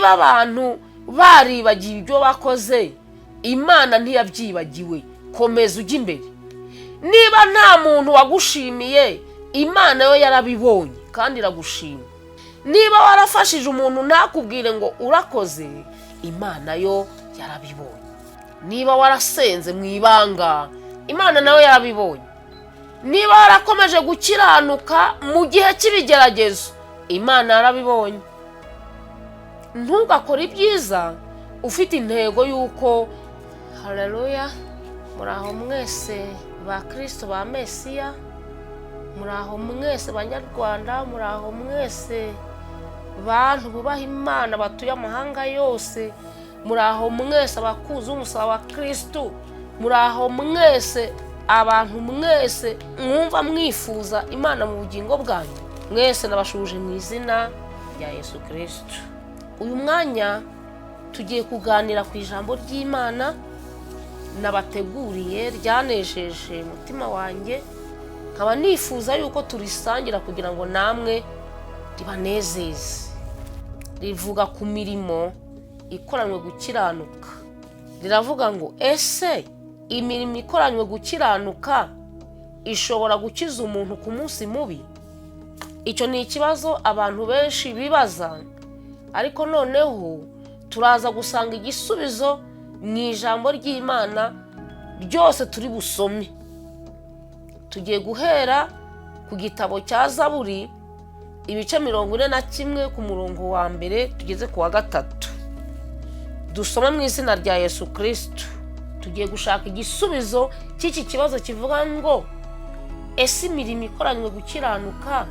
Niba abantu baribagiwe ibyo bakoze, Imana ntiyabyibagiwe. Komeza ujya imbere. Niba nta muntu wagushimiye, Imana yo yarabibonye kandi iragushima. Niba warafashije umuntu ntakubwire ngo urakoze, Imana yo yarabibonye. Niba warasenze mu ibanga, Imana nawe yarabibonye. Niba warakomeje gukiranuka mu gihe cy'ibigeragezo, Imana yarabibonye. Ntugakore ibyiza ufite intego y'uko. Hareruya! Muraho mwese ba Kirisito, ba Mesiya, muraho mwese Banyarwanda, muraho mwese bantu bubaha Imana batuye amahanga yose, muraho mwese abakuzi b'umusaraba wa Kirisitu, muraho mwese abantu mwese mwumva mwifuza Imana mu bugingo bwanyu. Mwese nabashuhuje mu izina rya Yesu Kirisitu. Uyu mwanya tugiye kuganira ku ijambo ry'Imana nabateguriye ryanejeje umutima wanjye, nkaba nifuza yuko turisangira kugira ngo namwe ribanezeze. Rivuga ku mirimo ikoranywe gukiranuka. Riravuga ngo: "Ese imirimo ikoranywe gukiranuka ishobora gukiza umuntu ku munsi mubi?" Icyo ni ikibazo abantu benshi bibaza, ariko noneho turaza gusanga igisubizo mu ijambo ry'Imana ryose turi busome. Tugiye guhera ku gitabo cya Zaburi, ibice 41, ku murongo wa mbere tugeze ku wa gatatu. Dusome mu izina rya Yesu Kirisitu. Tugiye gushaka igisubizo cy'iki kibazo kivuga ngo: "Ese imirimo ikoranywe gukiranuka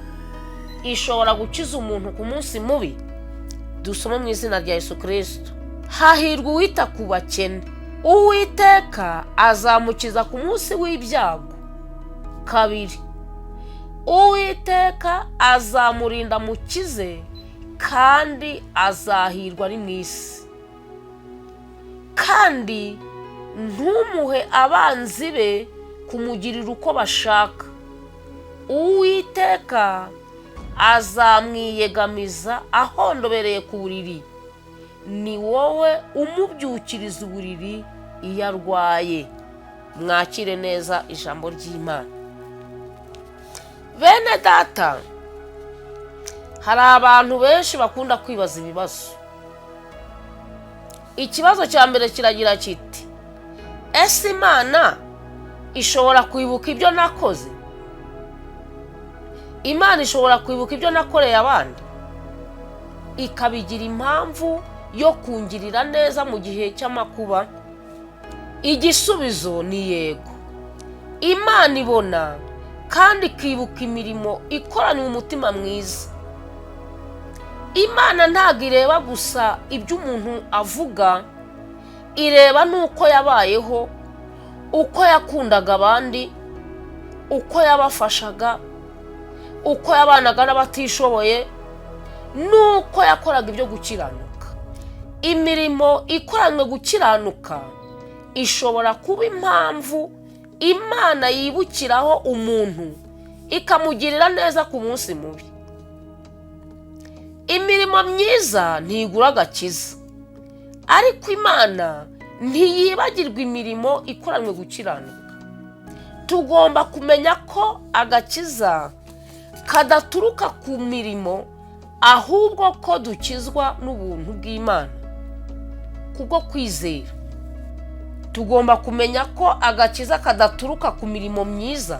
ishobora gukiza umuntu ku munsi mubi?" Dusome mu izina rya Yesu Kirisitu. Hahirwa uwita ku bakene, Uwiteka azamukiza ku munsi w'ibyago. Kabiri, Uwiteka azamurinda amukize, kandi azahirwa ari mu isi. Kandi ntumuhe abanzi be kumugirira uko bashaka. Uwiteka azamwiyegamiza ahondobereye ku buriri, ni wowe umubyukiriza uburiri iyo arwaye. Mwakire neza ijambo ry'Imana. Bene Data, hari abantu benshi bakunda kwibaza ibibazo. Ikibazo cya mbere kiragira kiti: "Ese Imana ishobora kwibuka ibyo nakoze? Imana ishobora kwibuka ibyo nakoreye abandi ikabigira impamvu yo kungirira neza mu gihe cy'amakuba?" Igisubizo ni yego. Imana ibona kandi ikibuka imirimo ikoranywe umutima mwiza. Imana ntabwo ireba gusa ibyo umuntu avuga, ireba n'uko yabayeho, uko yakundaga abandi, uko yabafashaga, uko yabanaga n'abatishoboye, n'uko yakoraga ibyo gukiranuka. Imirimo ikoranywe gukiranuka ishobora kuba impamvu Imana yibukiraho umuntu ikamugirira neza ku munsi mubi. Imirimo myiza ntigura agakiza, ariko Imana ntiyibagirwa imirimo ikoranywe gukiranuka. Tugomba kumenya ko agakiza kadaturuka ku mirimo, ahubwo ko dukizwa n'ubuntu bw'Imana kubwo kwizera. Tugomba kumenya ko agakiza kadaturuka ku mirimo myiza,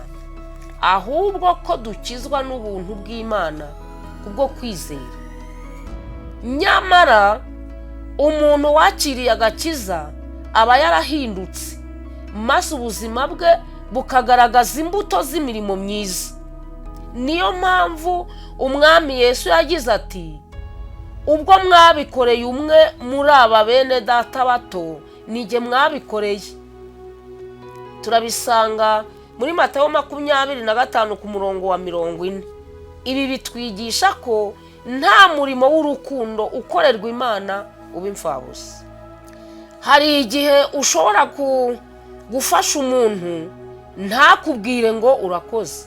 ahubwo ko dukizwa n'ubuntu bw'Imana kubwo kwizera. Nyamara umuntu wakiriye agakiza aba yarahindutse, maze ubuzima bwe bukagaragaza imbuto z'imirimo myiza. Niyo mpamvu Umwami Yesu yagize ati: "Ubwo mwabikoreye umwe muri aba bene Data bato, nijye mwabikoreye." Turabisanga muri Matayo 25 ku murongo wa 40. Ibi bitwigisha ko nta murimo w'urukundo ukorerwa Imana uba imfabusa. Hari igihe ushobora gufasha umuntu ntakubwire ngo urakoze.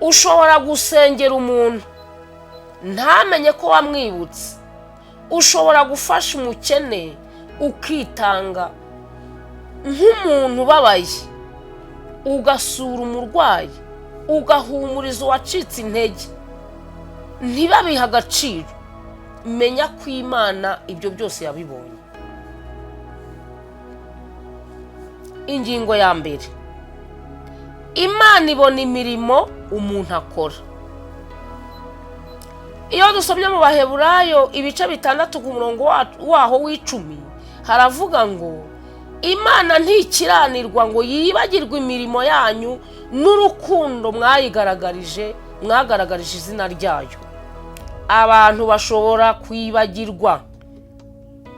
Ushobora gusengera umuntu ntamenye ko wamwibutse. Ushobora gufasha umukene ukitanga nk'umuntu ubabaye, ugasura umurwayi, ugahumuriza uwacitse intege, ntibabihe agaciro. Menya ko Imana ibyo byose yabibonye. Ingingo ya mbere, Imana ibona imirimo umuntu akora. Iyo dusomye mu Baheburayo ibice 6 ku murongo waho w'10, haravuga ngo Imana ntikiranirwa ngo yibagirwe imirimo yanyu n'urukundo mwayigaragarije, mwagaragarije izina ryayo. Abantu bashobora kwibagirwa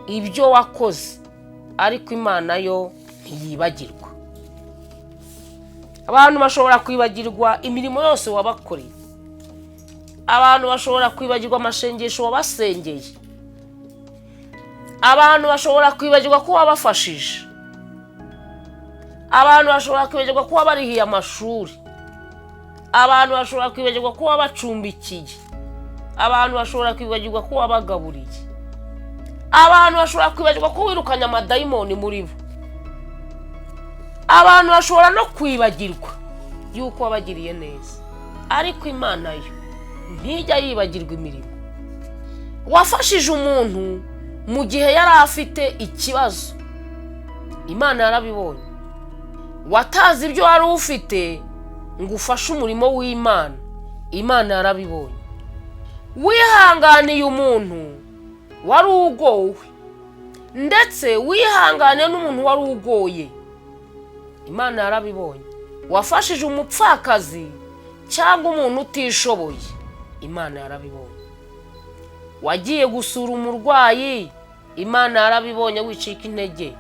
ibyo wakoze, ariko Imana yo ntiyibagirwa. Abantu bashobora kwibagirwa imirimo yose wabakoreye. Abantu bashobora kwibagirwa amashengesho wabasengeye. Abantu bashobora kwibagirwa ko wabafashije. Abantu bashobora kwibagirwa ko wabarihiye amashuri. Abantu bashobora kwibagirwa ko wabacumbikiye. Abantu bashobora kwibagirwa ko wabagaburiye. Abantu bashobora kwibagirwa ko wirukanye amadayimoni muri bo. Abantu bashobora no kwibagirwa yuko wabagiriye neza, ariko Imana yo ntijya yibagirwa imirimo. Wafashije umuntu mu gihe yari afite ikibazo, Imana yarabibonye. Wataze ibyo wari ufite ngo ufashe umurimo w'Imana, Imana yarabibonye. Wihanganiye umuntu wari ugowe, ndetse wihanganiye n'umuntu wari ugoye, Imana yarabibonye. Wafashije umupfakazi cyangwa umuntu utishoboye, Imana yarabibonye. Wagiye gusura umurwayi, Imana yarabibonye, wicika intege.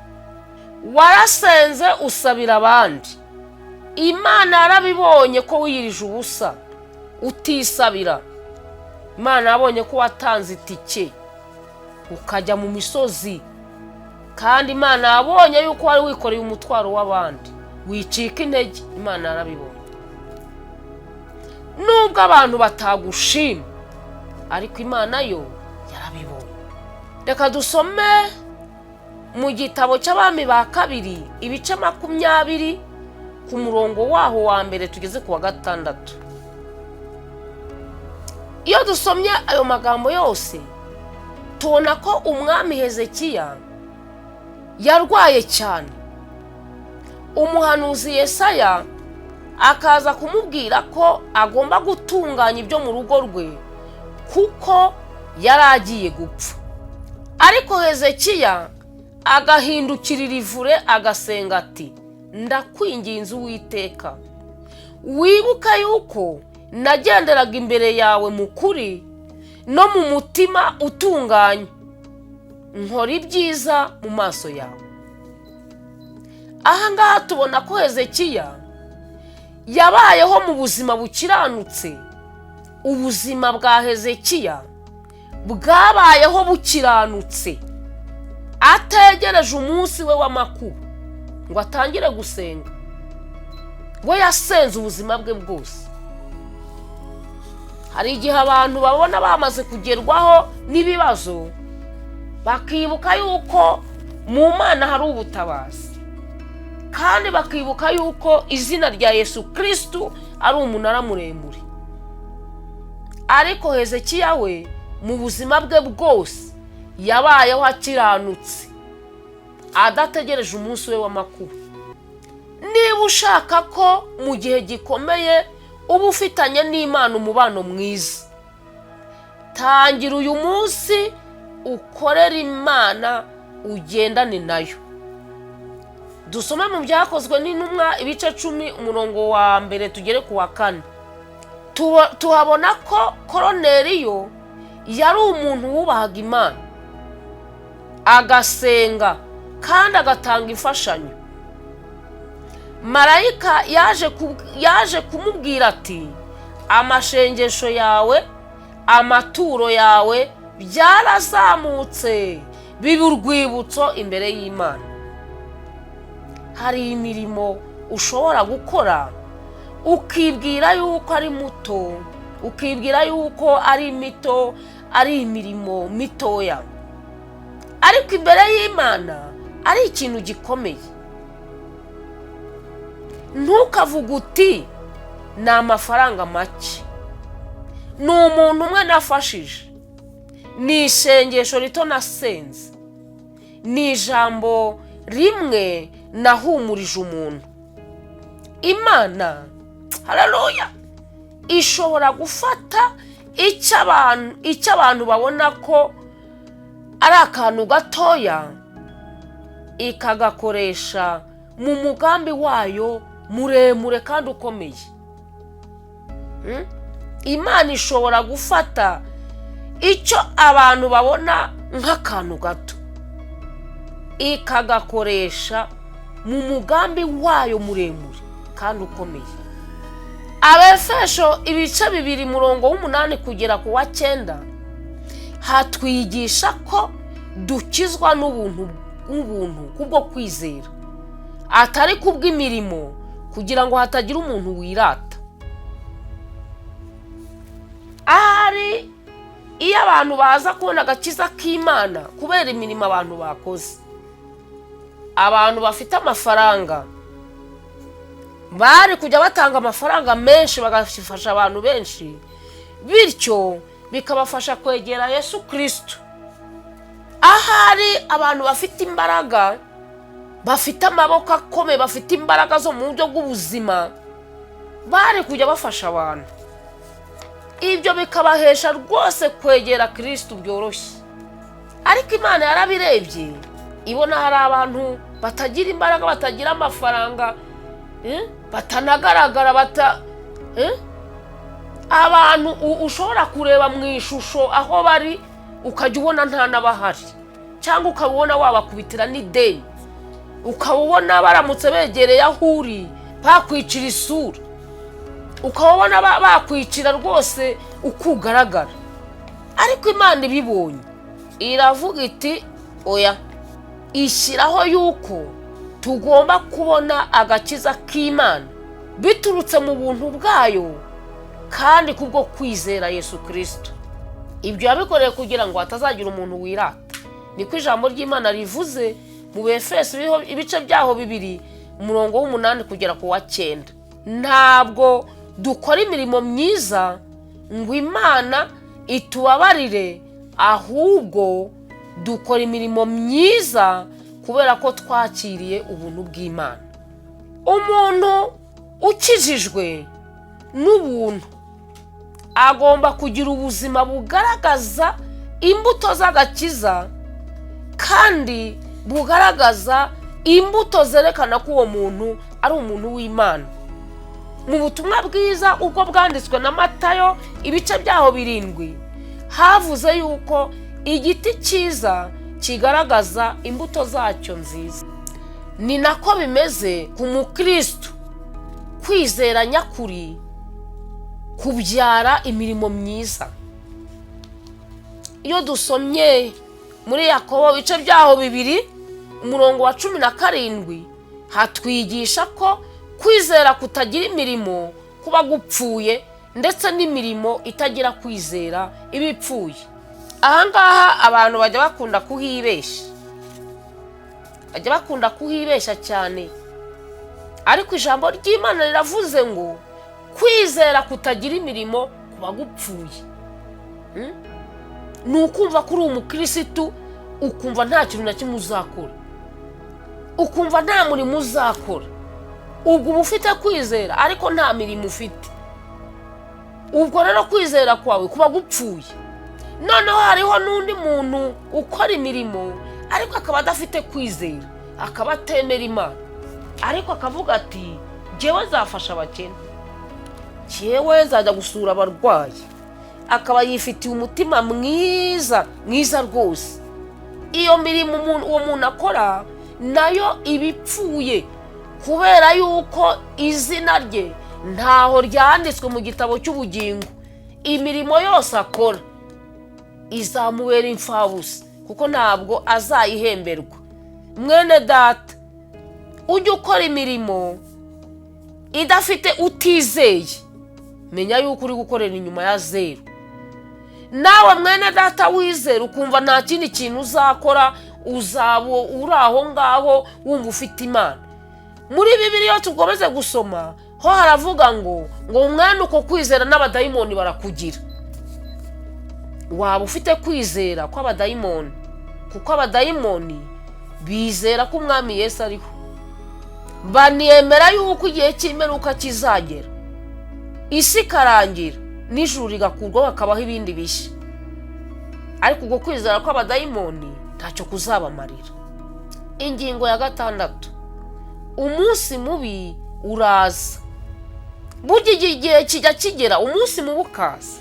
Warasenze usabira abandi, Imana yarabibonye ko wiyirije ubusa utisabira. Imana yabonye ko watanze itike ukajya mu misozi, kandi Imana yabonye yuko wari wikoreye umutwaro w'abandi, wicika intege. Imana yarabibonye. Nubwo abantu batagushima, ariko Imana yo yarabibonye. Reka dusome mu gitabo cy'Abami ba kabiri ibice 20 ku murongo waho wa mbere tugeze ku wa 6. Iyo dusomye ayo magambo yose tubona ko umwami Hezekiya yarwaye cyane. Umuhanuzi Yesaya akaza kumubwira ko agomba gutunganya ibyo mu rugo rwe kuko yari agiye gupfa. Ariko Hezekiya agahindukirira ivure agasenga ati: ndakwinginze Uwiteka, wibuka yuko nagenderaga imbere yawe mu kuri no mu mutima utunganye, nkora ibyiza mu maso yawe. Aha ngaha tubona ko Hezekiya yabayeho mu buzima bukiranutse. Ubuzima bwa Hezekiya bwabayeho bukiranutse, ategereje umunsi we w'amakuba ngo atangire gusenga. We yasenze ubuzima bwe bwose. Hari igihe abantu babona bamaze kugerwaho n'ibibazo bakibuka yuko mu Mana hari ubutabazi, kandi bakibuka yuko izina rya Yesu Kirisitu ari umunara muremure. Ariko Hezekiya we mu buzima bwe bwose yabayeho akiranutse, adategereje umunsi we w'amakuba. Niba ushaka ko mu gihe gikomeye uba ufitanye n'Imana umubano mwiza, tangira uyu munsi ukorere Imana, ugendane nayo. Dusome mu Byakozwe n'Intumwa ibice 10 umurongo wa 1 tugere ku wa 4. Tuhabona ko Koroneliyo yari umuntu wubahaga Imana, agasenga kandi agatanga imfashanyo. Marayika yaje kumubwira ati: amashengesho yawe, amaturo yawe byarazamutse biba urwibutso imbere y'Imana. Hari imirimo ushobora gukora ukibwira yuko ari muto, ukibwira yuko ari mito, ari imirimo mitoya. Ariko imbere y'Imana ari ikintu gikomeye. Ntukavuge uti ni amafaranga make, ni umuntu umwe nafashije, ni isengesho rito nasenze, ni ijambo rimwe nahumurije umuntu. Imana, hararuya, ishobora gufata icyo abantu babona ko ari akantu gatoya, ikagakoresha mu mugambi wayo muremure kandi ukomeye. Imana ishobora gufata icyo abantu babona nk'akantu gato, ikagakoresha mu mugambi wayo muremure kandi ukomeye. Abefesho ibice 2 umurongo w'8 kugera ku wa 9 hatwigisha ko dukizwa n'ubuntu kubwo kwizera, atari kubw'imirimo, kugira ngo hatagira umuntu wirata. Ahari iyo abantu baza kubona agakiza k'Imana kubera imirimo abantu bakoze, abantu bafite amafaranga bari kujya batanga amafaranga menshi, bagafasha abantu benshi, bityo bikabafasha kwegera Yesu Kirisitu. Ahari abantu bafite imbaraga, bafite amaboko akomeye, bafite imbaraga zo mu buryo bw'ubuzima, bari kujya bafasha abantu, ibyo bikabahesha rwose kwegera Kirisitu byoroshye. Ariko Imana yarabirebye, ibona hari abantu batagira imbaraga, batagira amafaranga, batanagaragara, abantu ushobora kureba mu ishusho aho bari ukajya ubona nta n'abahari, cyangwa ukaba ubona wabakubitira n'ideni, ukaba ubona baramutse begereye aho uri bakwicira isura, ukaba ubona bakwicira rwose uko ugaragara. Ariko Imana ibibonye iravuga iti oya, ishyiraho yuko tugomba kubona agakiza k'Imana biturutse mu buntu bwayo kandi kubwo kwizera Yesu Kirisitu. Ibyo yabikoreye kugira ngo hatazagira umuntu wirata. Niko ijambo ry'Imana rivuze mu Befeso ibice byaho 2 umurongo w'8 kugera ku wa 9. Ntabwo dukora imirimo myiza ngo Imana itubabarire, ahubwo dukora imirimo myiza kubera ko twakiriye ubuntu bw'Imana. Umuntu ukijijwe n'ubuntu agomba kugira ubuzima bugaragaza imbuto z'agakiza, kandi bugaragaza imbuto zerekana ko uwo muntu ari umuntu w'Imana. Mu butumwa bwiza ubwo bwanditswe na Matayo ibice byaho 7, havuze yuko igiti cyiza kigaragaza imbuto zacyo nziza. Ni nako bimeze ku mukristo. Kwizera nyakuri kubyara imirimo myiza. Iyo dusomye muri Yakobo ibice byaho 2 umurongo wa 17, hatwigisha ko kwizera kutagira imirimo kuba gupfuye, ndetse n'imirimo itagira kwizera iba ipfuye. Ahangaha abantu bajya bakunda kuhibesha, bajya bakunda kuhibesha cyane. Ariko ijambo ry'Imana riravuze ngo kwizera kutagira imirimo kuba gupfuye. Ni ukumva ko uri umukirisitu, ukumva nta kintu na kimwe uzakora, ukumva nta murimo uzakora. Ubwo uba ufite kwizera ariko nta mirimo ufite. Ubwo rero kwizera kwawe kuba gupfuye. Noneho hariho n'undi muntu ukora imirimo ariko akaba adafite kwizera, akaba atemera Imana, ariko akavuga ati njyewe nzafasha abakene, njyewe nzajya gusura abarwayi, akaba yifitiye umutima mwiza mwiza rwose. Iyo mirimo uwo muntu akora nayo iba ipfuye, kubera yuko izina rye ntaho ryanditswe mu gitabo cy'ubugingo. Imirimo yose akora izamubera imfabusa, kuko ntabwo azayihemberwa. Mwene data, ujya ukora imirimo idafite utizeye, menya yuko uri gukorera inyuma ya zeru. Nawe mwene data wizera ukumva nta kindi kintu uzakora Uzaba uri aho ngaho wumva ufite Imana. Muri Bibiliya, iyo tukomeze gusoma ho, haravuga ngo mwene uko kwizera n'abadayimoni barakugira. Waba ufite kwizera kw'abadayimoni, kuko abadayimoni bizera ko Umwami Yesu ariho, banemera yuko igihe cy'imperuka kizagera, isi ikarangira n'ijuru rigakurwaho, hakabaho ibindi bishya. Ariko ubwo kwizera kw'abadayimoni ntacyo kuzabamarira. Ingingo ya gatandatu: umunsi mubi uraza. Burya igihe kijya kigera umunsi mubi ukaza.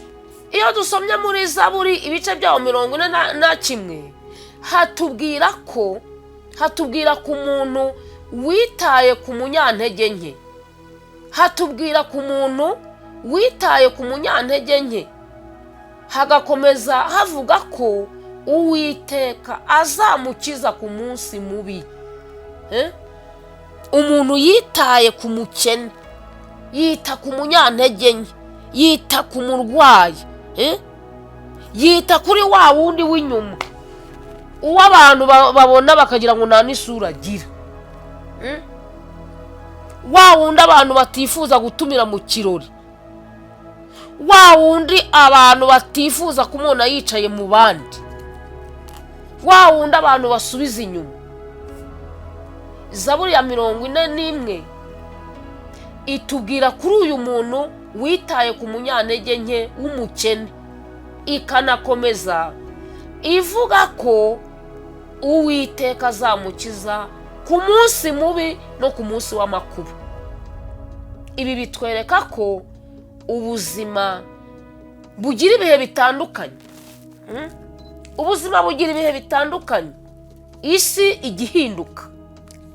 Iyo dusomye muri Zaburi ibice byawo 41, hatubwira ku muntu witaye ku munyantege nke, hatubwira ku muntu witaye ku munyantege nke, hagakomeza havuga ko Uwiteka azamukiza ku munsi mubi. Umuntu yitaye ku mukene, yita ku munyantege nke, yita ku murwayi, yita kuri wa wundi w'inyuma, uwo abantu babona bakagira ngo nta n'isura agira, wa wundi abantu batifuza gutumira mu kirori, wa wundi abantu batifuza kumubona yicaye mu bandi, wa wundi abantu basubiza inyuma. Zaburi ya 41 itubwira kuri uyu muntu witaye ku munyantege nke w'umukene, ikanakomeza ivuga ko Uwiteka azamukiza ku munsi mubi no ku munsi w'amakuba. Ibi bitwereka ko ubuzima bugira ibihe bitandukanye. Ubuzima bugira ibihe bitandukanye, isi ijya ihinduka,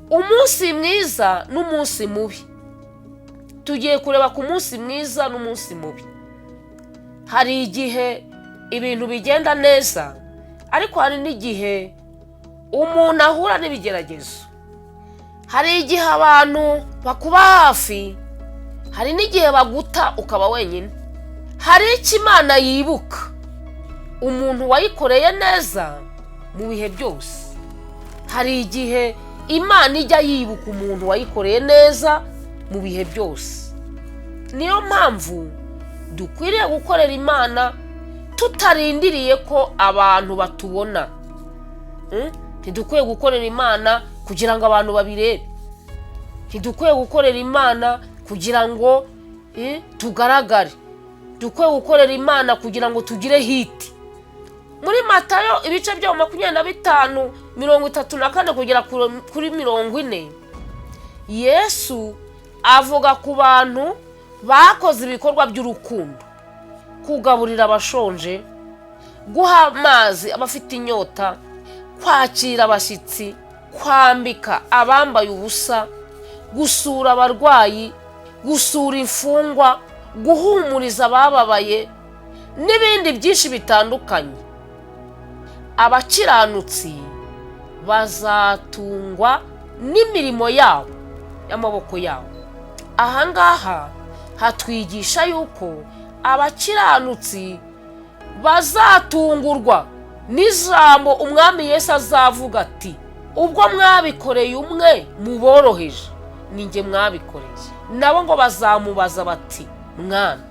umunsi mwiza n'umunsi mubi. Tugiye kureba ku munsi mwiza n'umunsi mubi. Hari igihe ibintu bigenda neza, ariko hari n'igihe umuntu ahura n'ibigeragezo. Hari igihe abantu bakuba hafi, hari n'igihe baguta ukaba wenyine. Hari icyo Imana yibuka umuntu wayikoreye neza mu bihe byose. Hari igihe Imana ijya yibuka umuntu wayikoreye neza mu bihe byose. Niyo mpamvu dukwiriye gukorera Imana tutarindiriye ko abantu batubona. Ntidukwiye gukorera Imana kugira ngo abantu babirebe. Ntidukwiye gukorera Imana kugira ngo tugaragare. Dukwiye gukorera Imana kugira ngo tugire hit. Muri Matayo ibice byawo 25, 34 kugera kuri 40, Yesu avuga ku bantu bakoze ibikorwa by'urukundo: kugaburira abashonje, guha amazi abafite inyota, kwakira abashyitsi, kwambika abambaye ubusa, gusura abarwayi, gusura imfungwa, guhumuriza abababaye n'ibindi byinshi bitandukanye. Abakiranutsi bazatungwa n'imirimo yabo y'amaboko yabo. Ahangaha hatwigisha yuko abakiranutsi bazatungurwa n'ijambo Umwami Yesu azavuga ati: "Ubwo mwabikoreye umwe muboroheje, ni njye mwabikoreye." Nabo ngo bazamubaza bati: "Mwana,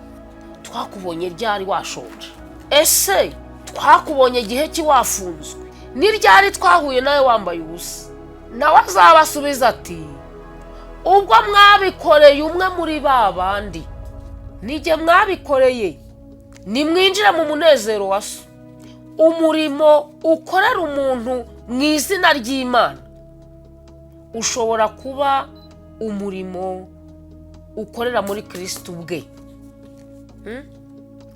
twakubonye ryari washonje? Ese twakubonye igihe ki wafunzwe? Ni ryari twahuye nawe wambaye ubusa?" Nawe azabasubiza ati: "Ubwo mwabikoreye umwe muri ba bandi, nijye mwabikoreye. Nimwinjire mu munezero wa so." Umurimo ukorera umuntu mu izina ry'Imana ushobora kuba umurimo ukorera muri Kirisiti ubwe.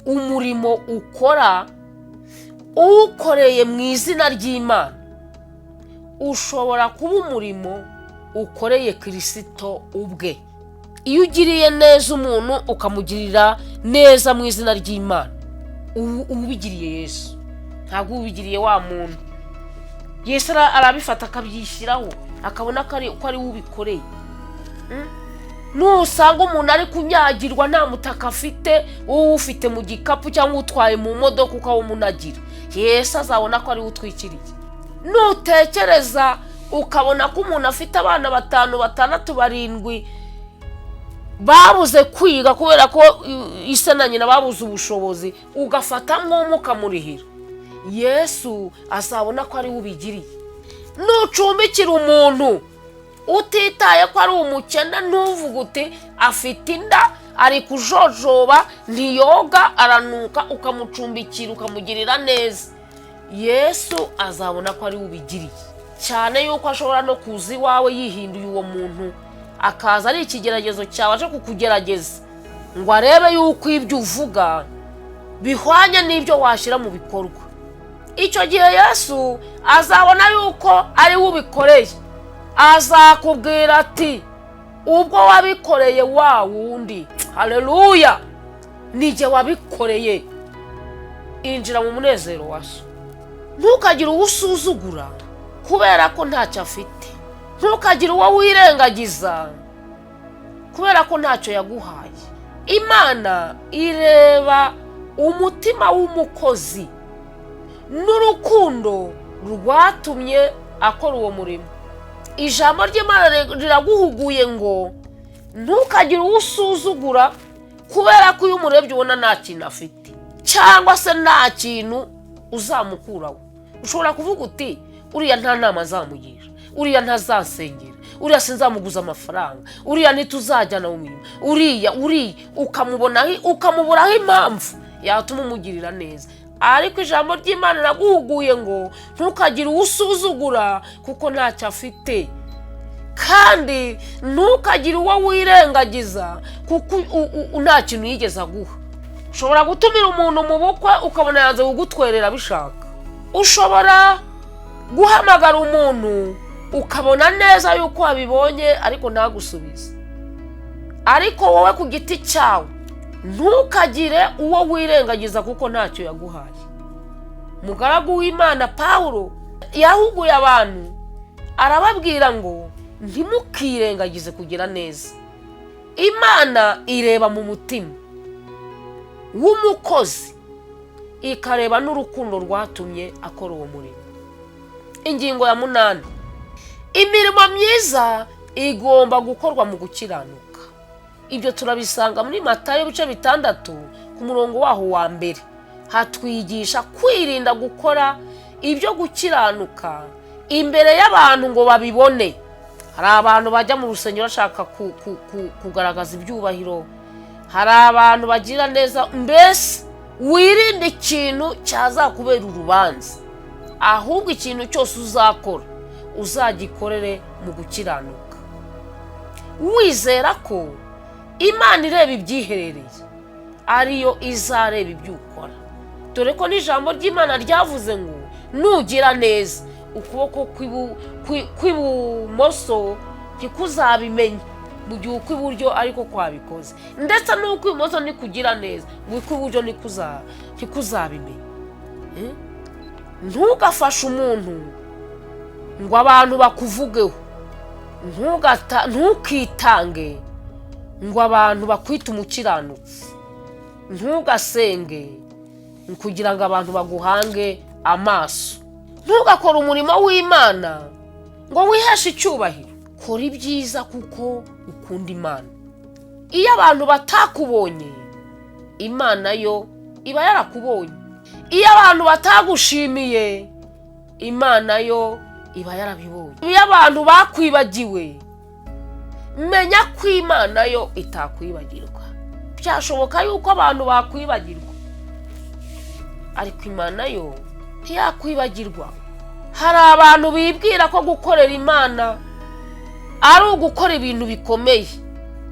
Umurimo ukora uwukoreye mu izina ry'Imana ushobora kuba umurimo ukoreye Kirisito ubwe. Iyo ugiriye neza umuntu, ukamugirira neza mu izina ry'Imana, uba ubigiriye Yesu, ntabwo uba ubigiriye wa muntu. Yesu arabifata akabyishyiraho, akabona ko ari we ubikoreye. Nusanga umuntu ari kunyagirwa, nta mutaka afite, wowe ufite mu gikapu cyangwa utwaye mu modoka ukawumunagira, Yesu azabona ko ari we utwikiriye. Nutekereza ukabona ko umuntu afite abana batanu, batandatu, barindwi babuze kwiga kubera ko ise na nyina babuze ubushobozi, ugafata nk'umwe ukamurihira, Yesu azabona ko ari we ubigiriye. Nucumbikira umuntu utitaye ko ari umukene, ntuvuge uti afite inda, ari kujojoba, ntiyoga, aranuka, ukamucumbikira, ukamugirira neza, Yesu azabona ko ari we ubigiriye. Cyane yuko ashobora no kuza iwawe yihinduye uwo muntu, akaza ari ikigeragezo cyawe, aje kukugerageza ngo arebe yuko ibyo uvuga bihwanye n'ibyo washyira mu bikorwa. Icyo gihe Yesu azabona yuko ari we ubikoreye, azakubwira ati ubwo wabikoreye wa wundi, haleluya, nijye wabikoreye, injira mu munezero wa so. Ntukagire uwo usuzugura kubera ko ntacyo afite, ntukagire uwo wirengagiza kubera ko ntacyo yaguhaye. Imana ireba umutima w'umukozi n'urukundo rwatumye akora uwo murimo. Ijambo ry'Imana riraguhuguye ngo ntukagire uwo usuzugura kubera ko iyo umurebye ubona nta kintu afite cyangwa se nta kintu uzamukuraho. Ushobora kuvuga uti uriya nta nama azamugira, uriya ntazasengera, uriya sinzamuguza amafaranga, uriya ntituzajyana mu mirimo, uriya uriya, ukamuburaho impamvu yatuma umugirira neza. Ariko ijambo ry'Imana riraguhuguye ngo ntukagire uwo usuzugura kuko ntacyo afite, kandi ntukagire uwo wirengagiza kuko nta kintu yigeze aguha. Ushobora gutumira umuntu mu bukwe ukabona yanze kugutwerera abishaka. Ushobora guhamagara umuntu ukabona neza yuko wabibonye ariko ntagusubize. Ariko wowe ku giti cyawe ntukagire uwo wirengagiza kuko ntacyo yaguhaye. Mugaragu w'Imana Pawulo yahuguye abantu arababwira ngo ntimukirengagize kugira neza. Imana ireba mu mutima w'umukozi, ikareba n'urukundo rwatumye akora uwo murimo. Ingingo ya 8, imirimo myiza igomba gukorwa mu gukiranuka. Ibyo turabisanga muri Matayo ibice 6 ku murongo waho wa 1. Hatwigisha kwirinda gukora ibyo gukiranuka imbere y'abantu ngo babibone. Hari abantu bajya mu rusengero bashaka kugaragaza ibyubahiro, hari abantu bagira neza. Mbese wirinde ikintu cyazakubera urubanza, ahubwo ikintu cyose uzakora uzagikorere mu gukiranuka, wizera ko Imana ireba ibyiherereye ariyo izareba ibyo ukora. Dore ko n'ijambo ry'Imana ryavuze ngo nugira neza ukuboko kw'ibumoso ntikuzabimenye mu gihe ukw'iburyo ariko kwabikoze, ndetse n'ukw'ibumoso nikugira neza ngo ukw'iburyo ntikuzabimenye. Ntugafashe umuntu ngo abantu bakuvugeho, ntukitange ngo abantu bakwite umukiranutsi, ntugasenge kugira ngo abantu baguhange amaso, ntugakore umurimo w'Imana ngo wiheshe icyubahiro. Kora ibyiza kuko ukunda Imana. Iyo abantu batakubonye, Imana yo iba yarakubonye. Iyo abantu batagushimiye, Imana yo iba yarabibonye. Iyo abantu bakwibagiwe, menya ko Imana yo itakwibagirwa. Byashoboka yuko abantu bakwibagirwa, ariko Imana yo ntiyakwibagirwa. Hari abantu bibwira ko gukorera Imana ari ugukora ibintu bikomeye.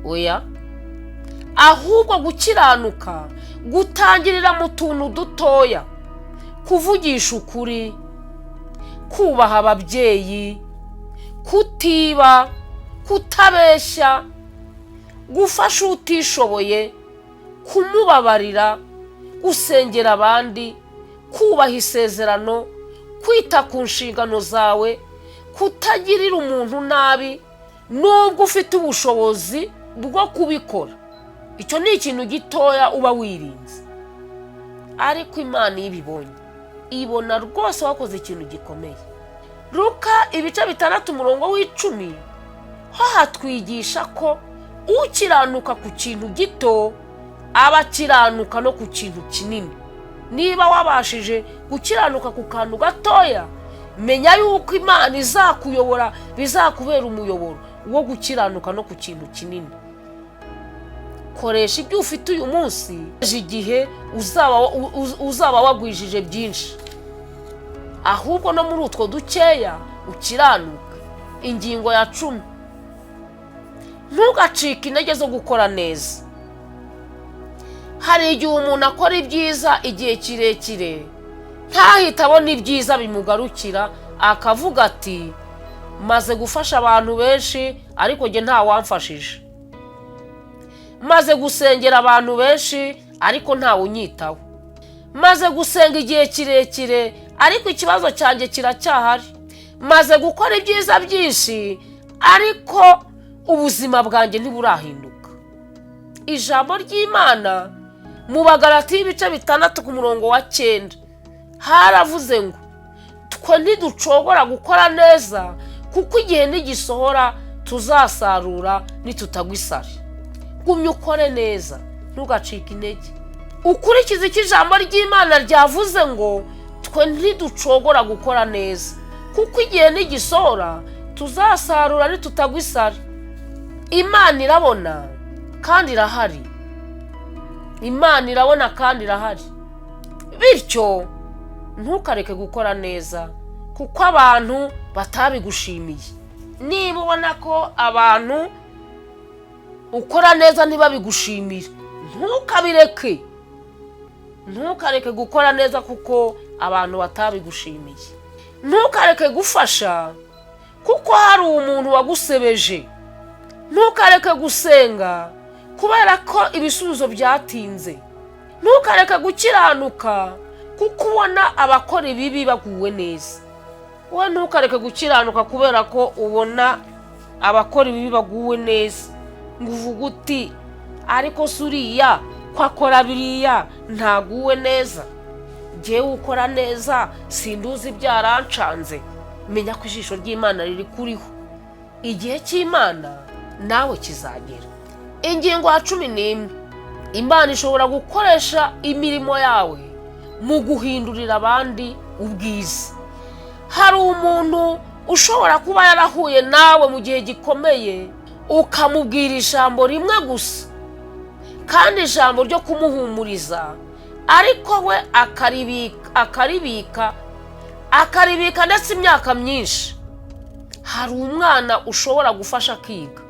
Oya, ahubwo gukiranuka gutangirira mu tuntu dutoya, kuvugisha ukuri, kubaha ababyeyi, kutiba, kutabeshya, gufasha utishoboye, kumubabarira, gusengera abandi, kubaha isezerano, kwita ku nshingano zawe, kutagirira umuntu nabi nubwo ufite ubushobozi bwo kubikora. Icyo ni ikintu gitoya uba wirinze, ariko Imana iyo ibibonye ibona rwose wakoze ikintu gikomeye. Luka ibice 6 umurongo w'10 ho hatwigisha ko ukiranuka ku kintu gito aba akiranuka no ku kintu kinini. Niba wabashije gukiranuka ku kantu gatoya, menya yuko Imana izakuyobora, bizakubera umuyoboro wo gukiranuka no ku kintu kinini. Koresha ibyo ufite uyu munsi, igihe uzaba wagwijije byinshi, ahubwo no muri utwo dukeya ukiranuka. Ingingo ya 10, ntugacike intege zo gukora neza. Hari igihe umuntu akora ibyiza igihe kirekire ntahite abona ibyiza bimugarukira, akavuga ati maze gufasha abantu benshi ariko njye ntawamfashije, maze gusengera abantu benshi ariko ntawe unyitaho, maze gusenga igihe kirekire ariko ikibazo cyanjye kiracyahari, maze gukora ibyiza byinshi ariko ubuzima bwanjye ntiburahinduka. Ijambo ry'Imana mu Bagalatiya ibice 6 ku murongo wa 9 haravuze ngo twe ntiducogora gukora neza, kuko igihe nigisohora tuzasarura nitutagwa isari. Gumya ukore neza, ntugacike intege, ukurikize icyo ijambo ry'Imana ryavuze ngo twe ntiducogora gukora neza, kuko igihe nigisohora tuzasarura nitutagwa isari. Imana irabona kandi irahari, Imana irabona kandi irahari. Bityo ntukareke gukora neza kuko abantu batabigushimiye. Niba ubona ko abantu ukora neza ntibabigushimire, ntukabireke, ntukareke gukora neza kuko abantu batabigushimiye. Ntukareke gufasha kuko hari umuntu wagusebeje. Ntukareke gusenga kubera ko ibisubizo byatinze. Ntukareke gukiranuka kuko ubona abakora ibibi baguwe neza. Wowe ntukareke gukiranuka kubera ko ubona abakora ibibi baguwe neza, ngo uvuge uti ariko se uriya ko akora biriya ntaguwe neza, njyewe ukora neza sinduzi byarancanze. Menya ko ijisho ry'Imana riri kuriho, igihe cy'Imana nawe kizagera. Ingingo ya 11, Imana ishobora gukoresha imirimo yawe mu guhindurira abandi ubwiza. Hari umuntu ushobora kuba yarahuye nawe mu gihe gikomeye, ukamubwira ijambo rimwe gusa, kandi ijambo ryo kumuhumuriza, ariko we akaribika ndetse imyaka myinshi. Hari umwana ushobora gufasha akiga,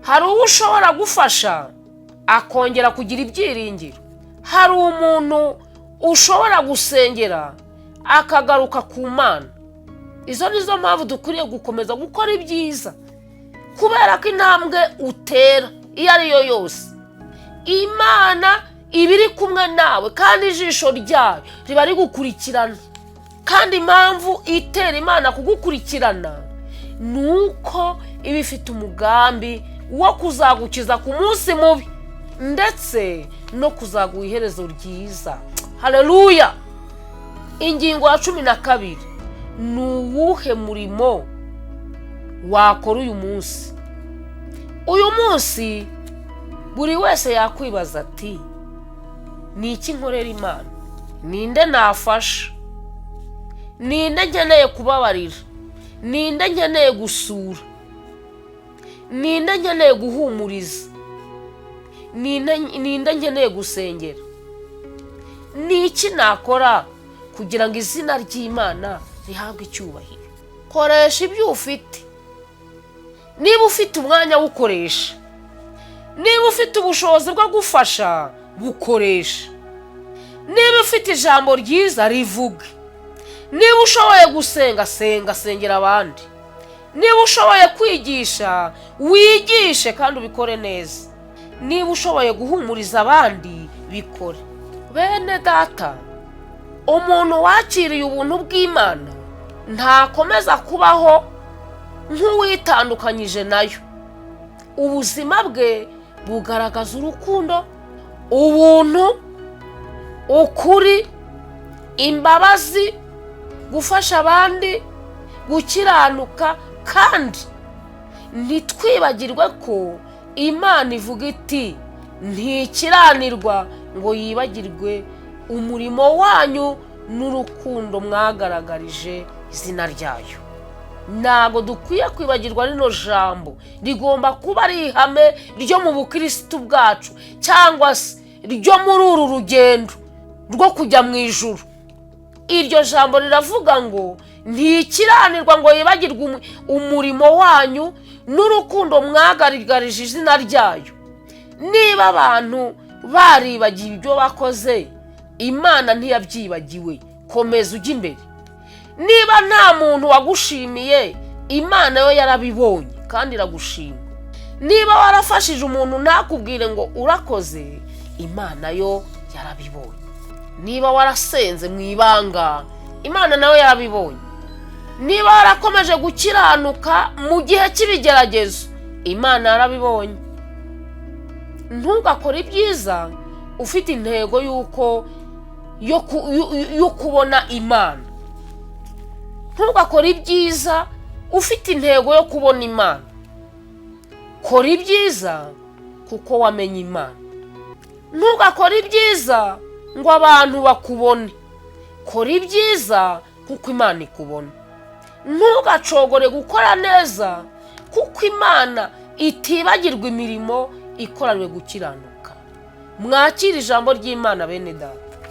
hari uwo ushobora gufasha akongera kugira ibyiringiro, hari umuntu ushobora gusengera akagaruka ku Mana. Izo nizo mpamvu dukwiriye gukomeza gukora ibyiza, kubera ko intambwe utera iyo ari yo yose Imana iba iri kumwe nawe, kandi ijisho ryayo riba rigukurikirana. Kandi impamvu itera Imana kugukurikirana ni uko iba ifite umugambi wo kuzagukiza ku munsi mubi, ndetse no kuzaguha iherezo ryiza. Haleluya! Ingingo ya 12, ni uwuhe murimo wakora uyu munsi? Uyu munsi buri wese yakwibaza ati ni iki nkorera Imana? Ninde nafasha? Ninde nkeneye kubabarira? Ninde nkeneye gusura? Ninde nkeneye guhumuriza? Ninde nkeneye gusengera? Ni iki nakora kugira ngo izina ry'Imana rihabwe icyubahiro? Koresha ibyo ufite. Niba ufite umwanya wukoresha, niba ufite ubushobozi bwo gufasha bukoresha, niba ufite ijambo ryiza rivuge, niba ushoboye gusenga senga, sengera abandi, niba ushoboye kwigisha wigishe kandi ubikore neza, niba ushoboye guhumuriza abandi bikore. Bene data, umuntu wakiriye ubuntu bw'Imana ntakomeza kubaho nk'uwitandukanyije nayo. Ubuzima bwe bugaragaza urukundo, ubuntu, ukuri, imbabazi, gufasha abandi, gukiranuka, kandi ntitwibagirwe ko Imana ivuga iti ntikiranirwa ngo yibagirwe umurimo wanyu n'urukundo mwagaragarije izina ryayo. Ntabwo dukwiye kwibagirwa rino jambo, rigomba kuba ari ihame ryo mu bukirisitu bwacu cyangwa se ryo muri uru rugendo rwo kujya mu ijuru. Iryo jambo riravuga ngo ntikiranirwa ngo yibagirwe umurimo wanyu n'urukundo mwagaragarije izina ryayo. Niba abantu baribagiwe ibyo bakoze, Imana ntiyabyibagiwe, komeza ujya imbere. Niba nta muntu wagushimiye, Imana yo yarabibonye kandi iragushima. Niba warafashije umuntu ntakubwire ngo urakoze, Imana yo yarabibonye. Niba warasenze mu ibanga, Imana nayo yarabibonye. Niba warakomeje gukiranuka mu gihe cy'ibigeragezo, Imana yarabibonye. Ntugakore ibyiza ufite intego y'uko yo kubona Imana. Ntugakore ibyiza ufite intego yo kubona Imana. Kora ibyiza kuko wamenye Imana. Ntugakore ibyiza ngo abantu bakubone. Kora ibyiza kuko Imana ikubona. Ntugacogore gukora neza kuko Imana itibagirwa imirimo ikoranywe gukiranuka. Mwakire ijambo ry'Imana bene data.